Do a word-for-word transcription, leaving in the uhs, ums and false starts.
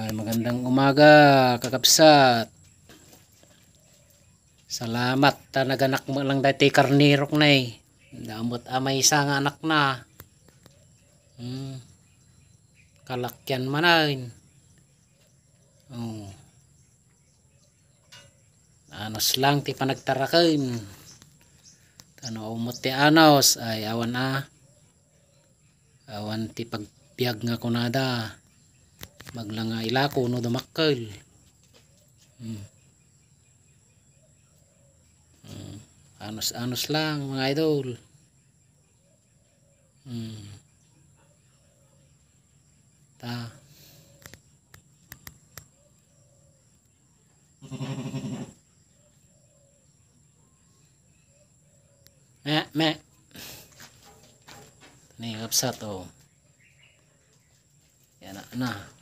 Magandang umaga, kakabsat. Salamat ta naganak mo lang dati karnirok na eh. Damot a maysa nga anak na. Hmm. Kalakyan manen. Oh. Anos lang ti panagtaraken. Tano umot ti anos ay awan a. Awan ti pagbiag nga kunada. Magla nga ilako no dumakkel. Hmm. Hmm. Anos-anos lang, mga idol. Hmm. Ta. Me, me. Ni, kapsat, oh. Yan na, na.